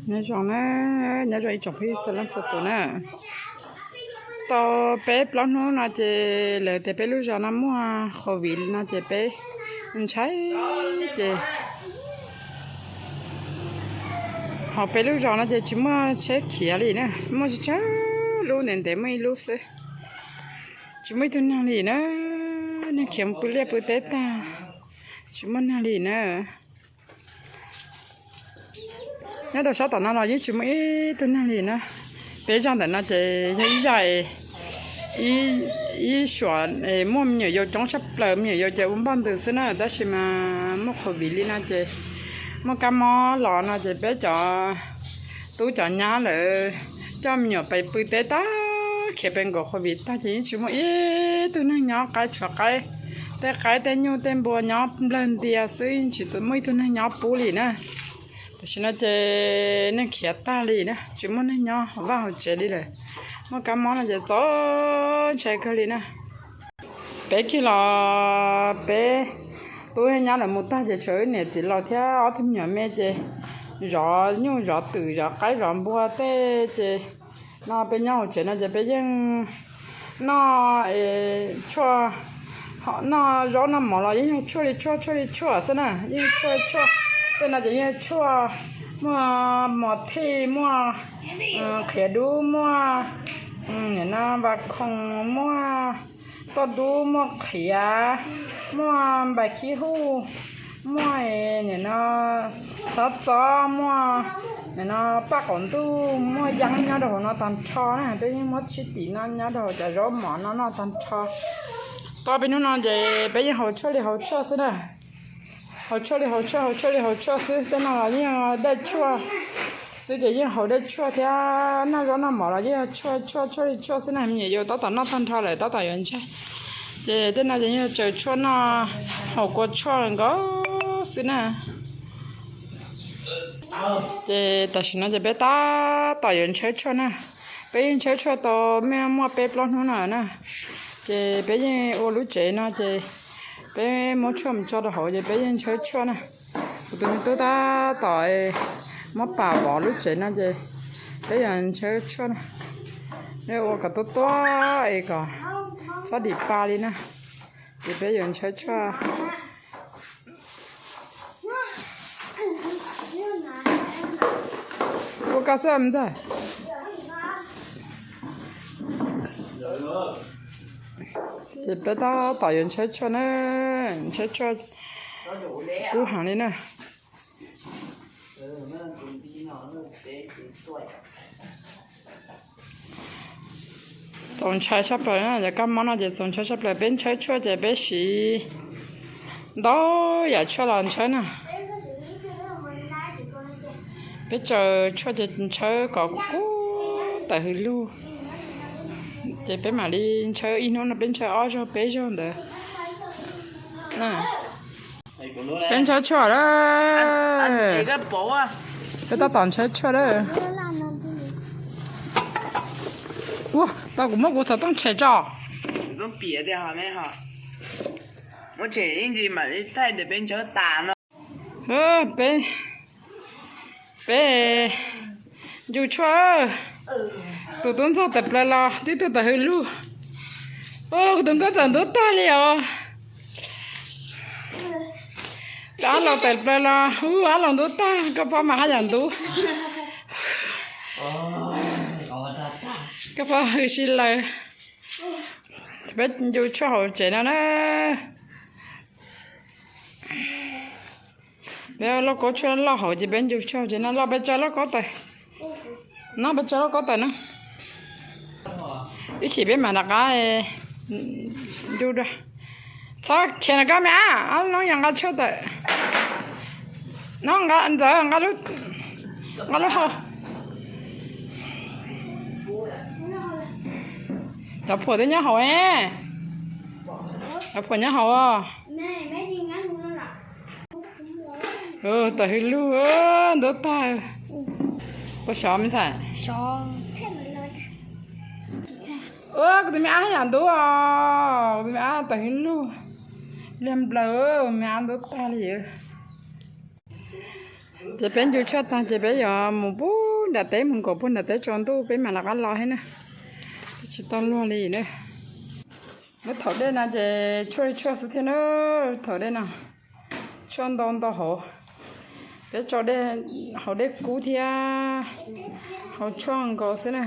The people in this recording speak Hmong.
Nyob zoo na, nyob zoo ib tsoom phooj ywg txhua leej txhua tus na. Tau peb plaub hnub no ces lawv tias peb lub zos no muaj covid no ces peb ntshai ces hauv peb lub zos no ces tsis muaj tsheb khiav li na, muaj tsawg tsawg lub ntev ntev muaj ib lub xwb. Tsis muaj ib tug neeg li na, neeg khiav mus pw liaj pw teb tag, tsis muaj neeg li na. Nyob rau sab tom no los yeej tsis muaj ib tug neeg li na. Peb zaj ntawm no ces yog ib zaj ib suam muaj me nyuam yaus coob tshaj plaws, me nyuam yaus ces ua npoj ntws xwb na, tab sis mas muaj covid li no ces muaj kab mob los no ces peb cov tub cov nyab lawv coj me nyuam pais pw teb tag khiav pes nkaum covid tag ces yeej tsis muaj ib tug neeg nyob, qaib tshuav qaib, tej qaib tej nyuj tej npua nyob nplawg ntia xwb, yeej tsis muaj ib tug neeg nyob pub li na. Tam sim no ces neeg khiav tag li na, tsis muaj neeg nyob hauv vaj hauv tsev li lawm. Muaj kab mob no ces txaus ntshai kawg li na. Peb kiag los peb tub nyab lawv mus tag ces tshuav wb niam txiv laus thiab ob tug me nyuam me ces zov nyuj zov twm zov qaib zov npua tej ces no peb nyob hauv tsev no ces peb yeej noj tshuaj, noj zaub noj mov los yeej yog tshuaj li tshuaj tshuaj li tshuaj xwb na, yeej tshuaj tshuaj. Tej no ces yeej tshuaj, muaj mos thij, muaj qhiav dub, muaj nim no vas khoom, muaj toj dub, muaj qhiav, muaj npais khib huj, muaj nim no xav txob, muaj nim no paj qaum ntuj, muaj yeeb nyob rau hauv no tag nrho na. Peb yeej muab sib tim no nyob rau hauv cov zaub mov no noj tag nrho. Tau peb hnub no ces peb yeej haus tshuaj li haus tshuaj xwb na. Haus tshuaj li haus tshuaj, haus tshuaj li haus tshuaj xwb. Tej no los yeej yog dej tshuaj xwb ces yeej haus dej tshuaj thiab, noj zaub noj mov los yeej yog tshuaj tshuaj tshuaj li tshuaj xwb na. Me nyuam yaus tab tom noj tag nrho lawm tab tom yuav ntshai. Ces tej no ces yeej yog tsaws tshuaj noj, haus kua tshuaj nkaus xwb na. Ces tam sim no ces peb tab tom yuav ntshawb tshuaj na. Peb yeej ntshawb tshuaj tau muaj peb plaub hnub no na. Ces peb yeej ua lub tsev no ces peb muab tshuaj mus tso rau hauv ces peb yeej ntshawb tshuaj na. Kuv tus me tub tab tom muab pam vov lub tsev no ces peb yuav ntshawb tshuaj na. Ua kom tuab tuab es kom txhob dim pa li na. Ces peb yuav ntshawb tshuaj. Ua koj xwb ntag. Ces peb tab tom yuav ntshawb tshuaj na, ntshawb tshuaj kub heev li na. Txaus ntshai tshaj plaws na, yog kab mob no ces txaus ntshai tshaj plaws. Peb ntshawb tshuaj ces peb siv ntau yam tshuaj los ntshawb na. Peb tsaws tshuaj ces ntshawb kom kub tawm hws lug. Ces peb mam li ntshawb ib hnub no peb ntshawb ob zaug peb zaug ntawd. Peb ntshawb tshuaj lawm. Peb tab tom ntshawb tshuaj lawm. Ua, tau kuv muab kuv xov tooj tshem tso. Peb, peb ncu tshuaj, tus tub ntxawg tawm plaws los tib tug tawm hws lug. Kuv tus nkauj txawm ntub tag li os. Ab laus tawm plaws los, ab laus ntub tag, koj pab mas haj yam ntub. Koj pab hws si lawm. Peb ncu tshuaj hauv tsev no na. Peb lauj kaub tshuaj loj hauv ces peb ncu tshuaj hauv tsev no los peb tso lauj kaub tawm. No peb tso lauj kaub tawm na. Ib chim peb mam rov qab ncu dua. Txhob khiav na koj me ab, ob lub yog nqa tshuaj tawm. No nqa ntxawm nqa lub, nqa lub hau. Cov phuam twb nyob hauv, cov phuam nyob hauv. Tawm hws lug, ntub tag. Puas sov me ntxhais? Kuv tus me ab yam ntub os, kuv tus me ab tawm hws lug. Liag nplaws, me ab ntub tag li. Ces peb ncu tshuaj tag ces peb yuav mus pub nram teb, mus nkaum pub nram teb tsaus ntuj peb mam rov qab los thiab na. Peb tsis tau luag li na. Muab thaum dej no ces tshuaj li tshuaj xwb thiab na. Thaum dej no tshuaj ntau ntau hauv. Peb tso dej, hauv dej kub thiab hauv tshuaj nkaus xwb na.